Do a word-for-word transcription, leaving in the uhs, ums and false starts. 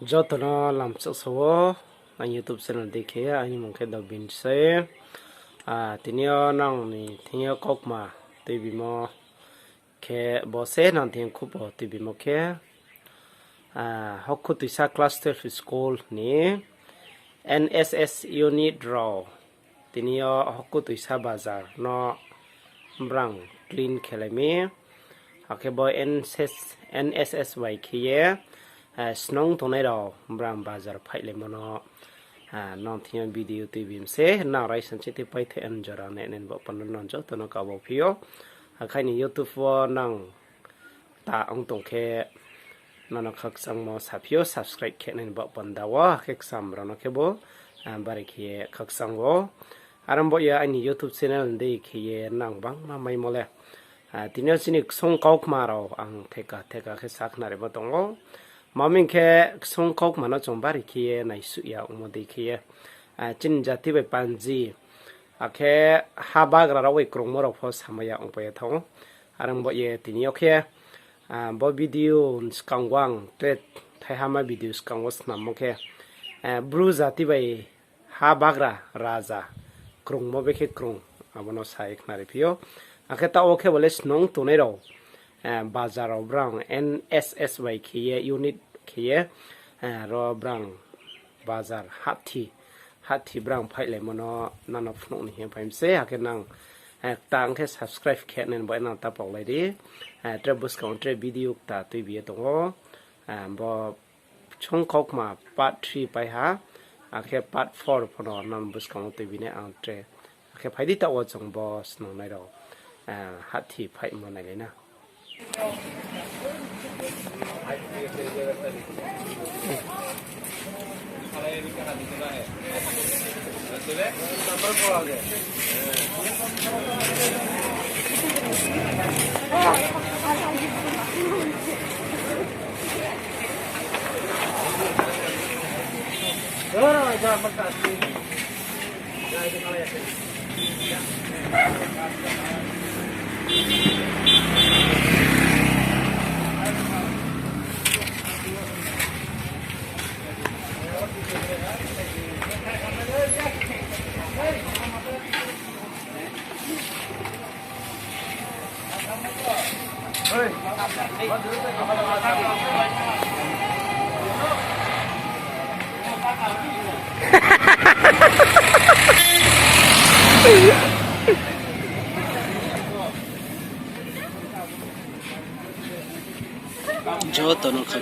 Joto no lamchaksa wo, ang YouTube channel dei khe, aini mung khe Dobin se. Ah, tini yo nang ni thing yo kaukma tuibimo khe bo se nang thing yo khupo tuibimo khe, ah, Hokhu Tuisa class twelve school ni N S S unit rao tini yo Hokhu Tuisa bazar no brang clean khelai mi. Akhe bo N S S, N S S bai khe ye, eh, snung tongnai rao brang bazar phaihlaimo no, ah, nang thing yo video tuibi mi se, nang raisa chiti paithe an jora ne nen bo panda nang joto no kabo phi ou. Akhe aini YouTube wo nang ta ong tong khe, nono khakchangmo saphi ou, subscribe khe nai ni baoh panda wo, akhe kcham rao no khe bo, ah, bari khe ye khakchang ou. Aro bo ye aini YouTube channel dei khe ye nang bangma maimo le. Ah, tini yo chini ksung kaukma rao ang theka theka khe sakhnarimo tong ou. Maming khe ksung kaukma no chung bari khe ye naisuh ya ongmo dei khe ye. Ah, chini jati bai panji, akhe ha bagra rao bai krungmo rao pho samai ya ongpai ye thanng ou. Aro bo ye tini yo khe, ah, bo video skang wo ang tre thaihama video skang wo snammo khe, eh, Bru jati bai ha bagra raja krungmo bekhe krung, abo no sa ye khnari phi ou. Akhe taoh wo khe bo le snung tongnai rao, eh, bazar rao brang N S S bai khe ye, unit khe ye, eh, ro brang bazar hathi, hathi brang phaihlaimo no nang no phnuh ni hing phai mi se, akhe nang, eh, tang khe subscribe khe nai ni bo nang ta paulai di. Eh, tre buskang wo tre video kta tuibi ye tong ou. Eh, bo ksung kaukma part three pai ha, akhe part four pho no nang buskang wo tuibi nai ang tre. Akhe phai di taoh wo chung bo snungnai rao, eh, hathi phaimo nailai na. Joto no khakchang.